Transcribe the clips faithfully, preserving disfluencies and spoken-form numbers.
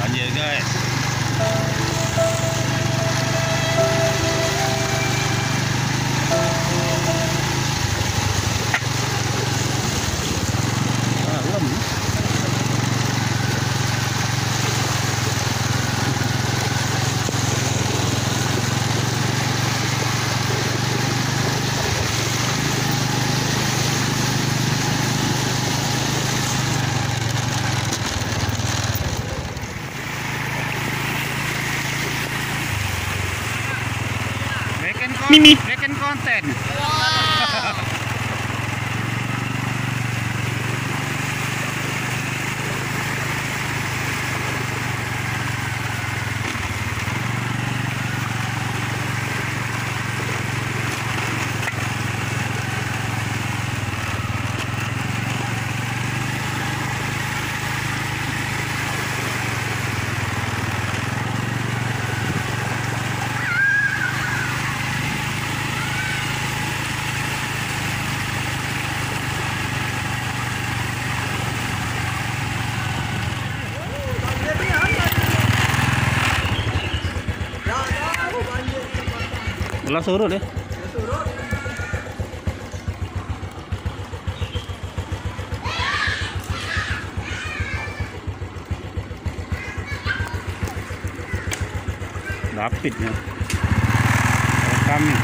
Ya, guys. Dalam. Bikin kon-, bikin konten. Lah surut deh. Dapit ya. Rekam ni.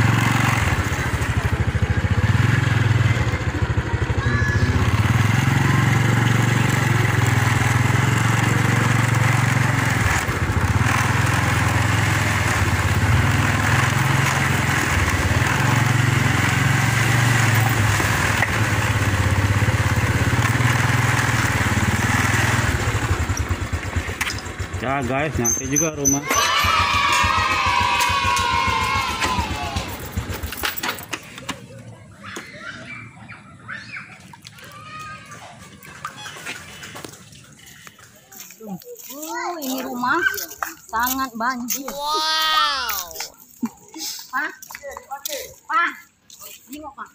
Ya guys, nyampe juga rumah. Uh, ini rumah sangat banjir. Wow. Pah, pah, jengok pah.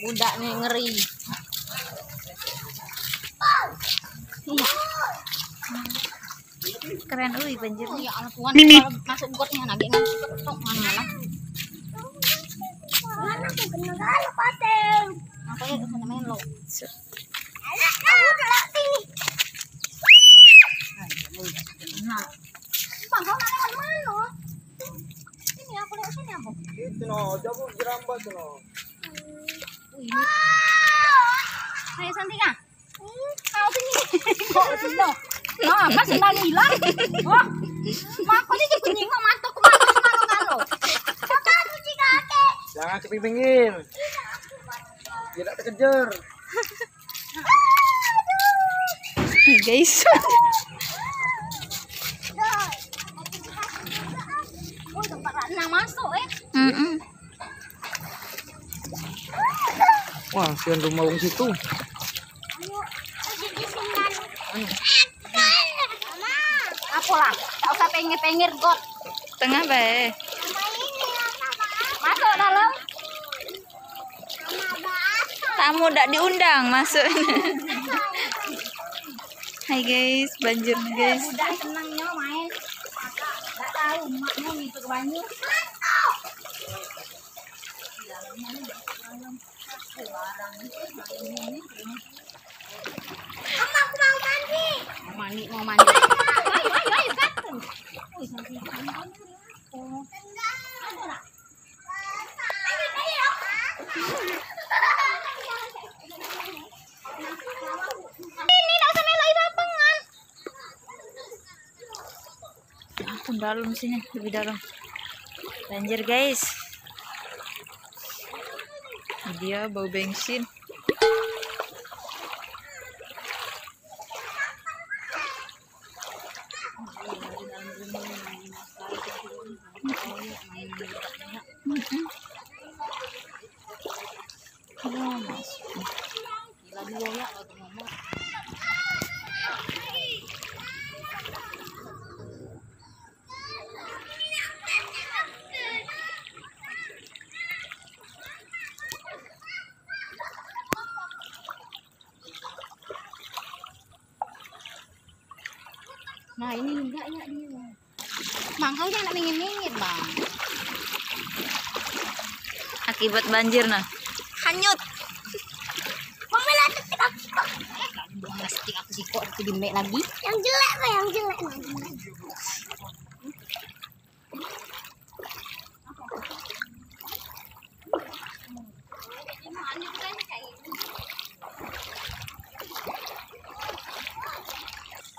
Budak ni ngeri. Iya. Keren, ui, banjir. Oh, ya Allah, Tuhan. Mimi. Kalau masuk gotnya lagi, nanti ketok mana lah. Mana aku kena galo, Pateng? Apa ya, sana main lo. Alah, kamu telat tinggi. Nah. Bang, kau nak lewat mana? Sini, aku lewat sini, apa? Itu no, jauh jerambas no. Wih, ini. Ayo, Santika. Kau sini. Kok sini? Nah, kan sendal hilang. Wah. Makanya dia bunyi kok matok ke mana, ke mana, ke mana. Kakak cuci kaki. Jangan ke pinggir. Dia tak terkejar. Guys. Oh, tempat Ratna masuk, eh. Mm-mm. Wah, sian rumah wong situ. Apolah, tak usah pengir-pengir got. Tengah bae. Masuk dalam. Tamu dak diundang masuk. Hai guys, banjir nih guys. Budak seneng nyo main. Dak tahu emaknyo ngitu ke banyu. Mama, aku mau mandi. Mau mandi, mau mandi. Ayo, ayo, ayo, ayo, Kak. Wih, nanti. Ada nak? Ini nak sampai lagi lapangan. Ampun, dalam sini, lebih dalam. Banjir, guys. Dia bau bensin. Nah, ini enggak ya dia. Mangkang jangan mingit-mingit, Bang. Akibat banjir nah. Hanyut. Mama lah, tetep aku sikok. Buang plastik aku sikok, aku dimek lagi. Yang jelek, Bang, yang jelek.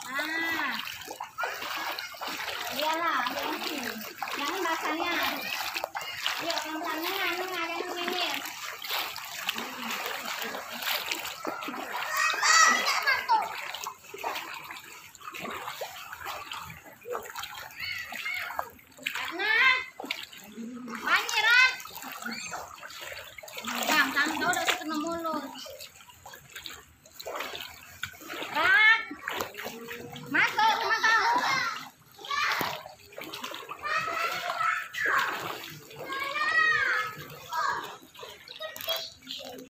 Nah. Iyalah, ambil ini. Jangan basahnya. Yuk, pelan-pelan. Nengah, nengah, jangan ngenyes. Nah. Banjir, ah. Bang, tangan kau udah kena mulut.